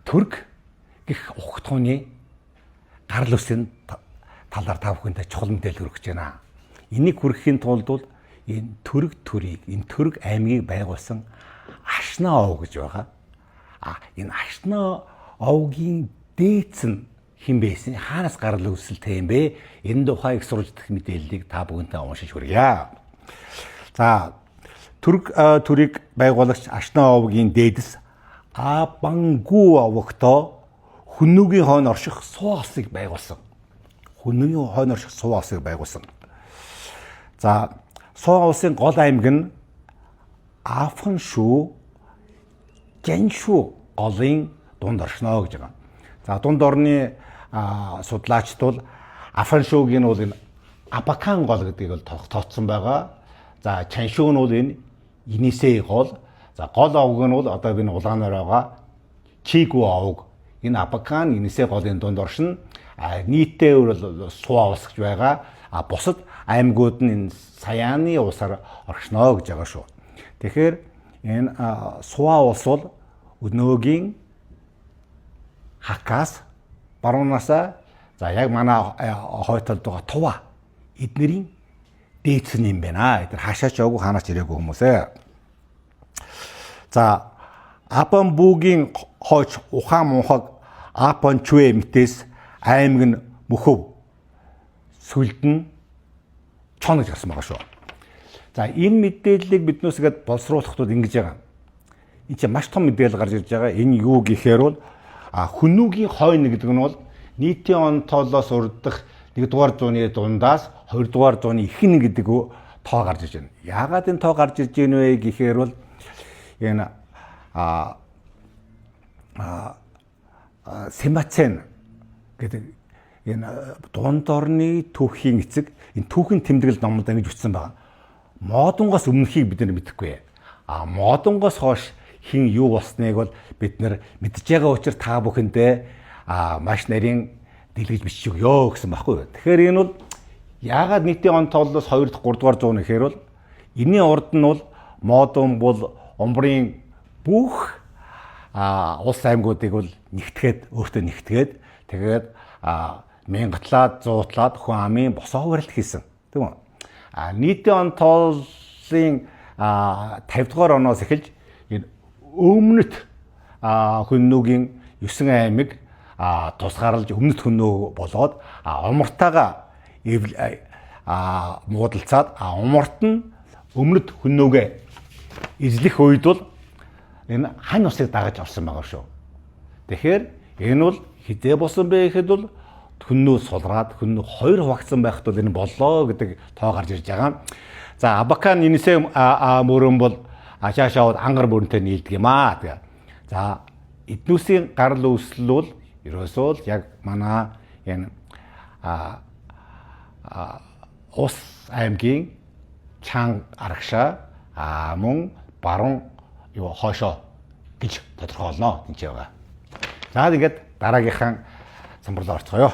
Түрг гэх ухтхууны гарал үүслийн талаар та бүхэндээ чухал мэдээлэл хүргэж байна. Энийг хүргэхийн тулд бол энэ Түрг төрийг, энэ Түрг аймгийг байгуулсан Ашнаа ов гэж байгаа. А энэ Ашнаа овгийн дээдс нь хэн байсан, хаанаас гарал үүсэлтэй юм бэ? Энэ тухай их сурвалждах мэдээллийг та бүхэнтэй уншиж хүргье. За, Түрг төрийг байгуулагч Ашнаа овгийн дээдэс Абангу овогтоо Хүннүгийн хойно орших Суу улсыг байгуулсан. Хүннүгийн хойно орших Суу улсыг байгуулсан. За, Суу улсын гол аймаг нь Афаншүү, Жаншүү голын дунд оршино гэж байгаа. За, дунд орны судлаачид бол Афаншүүгийн нь бол энэ Абакан гол гэдгийг бол тооцсон байгаа. За, Чаншүү нь бол энэ Енисей гол. За, гол овг нь бол одоо энэ улаанаар байгаа Чигү овг. Энэ Абакан, Енисей голын дунд оршино. А нийтдээ бол Суу улс гэж байгаа. А бусад аймагуд нь энэ Саяны улсаар оршино гэж байгаа шүү. Тэгэхээр энэ Суваа улс бол өнөөгийн Хакас баруунаасаа, за, яг манай хойд талд байгаа Тува эднэрийн дээдсэн юм байна. Эдгээр хаашаач яваагүй, хаанаач ирээгүй хүмүүсээ. За, Апанбүгийн хойч Ухаан мунхаг Апанчүэ мэтээс аймаг нь мөхөв, сүлд нь чон гэж гарсан байгаа шүү. За, энэ мэдээллийг биднээс гээд боловсруулахдаа ингэж байгаа. Энэ чинь маш том мэдээлэл гарч ирж байгаа. Энэ юу гэхээр бол Хүннүгийн хойно гэдэг нь бол нийтийн он тоолоос урдах 1-р зууны дундаас 2-р зууны ихэнх гэдэг тоо гарч ирж байна. Яагаад энэ тоо гарч ирж байна вэ гэхээр бол энэ а а Симацен гэдэг энэ дунд орны түүхийн эцэг энэ түүхэн тэмдэглэл номонд ингэж бичсэн байна. Модонгоос өмнөхийг бид нар мэдэхгүй. А Модонгоос хойш хэн юу болсныг бол бид нар мэдж байгаа учраас та бүхэндээ маш нарийн дэлгэж бичиж өгөө гэсэн баггүй юу. Тэгэхээр энэ бол яагаад нийтийн он тооллоос 2 дахь 3 дугаар зуун гэхээр бол энэний урд нь бол Модон бол Умбрын бүх улс аймагуудыг бол нэгтгээд, өөртөө нэгтгээд, тэгээд мянгатлаад, зуутлаад хүн амын босоо барилт хийсэн. Тийм үү? А нийтийн он тооллын 50 дугаар оноос эхэлж энэ өмнөд Хүннүгийн 9 аймаг тусгаарлаж өмнөд Хүннү болоод, Умартайгаа муудалцаад, Умарт нь өмнөд Хүннүгээ эзлэх үед бол энэ хань усыг дагаж орсон байгаа шүү. Тэгэхээр энэ бол хизээ болсон бэ гэхэд бол Хүннү сулраад, Хүннү хоёр хуваагдсан байхад бол энэ боллоо гэдэг тоо гарч ирж байгаа. За, Абакан Енисей мөрөн бол ачаашаа ангар мөрөнтэй нийлдэг юм аа. Тэгээ. За, эднүсийн гарал үүсэл бол ерөөсөө л яг манай энэ а ус аймгийн чанга арагшаа мөн баруун юу хойшоо гэж тодорхойлно гэж байгаа. За, тэгээд дараагийнхаа самбарлаа орцгоё.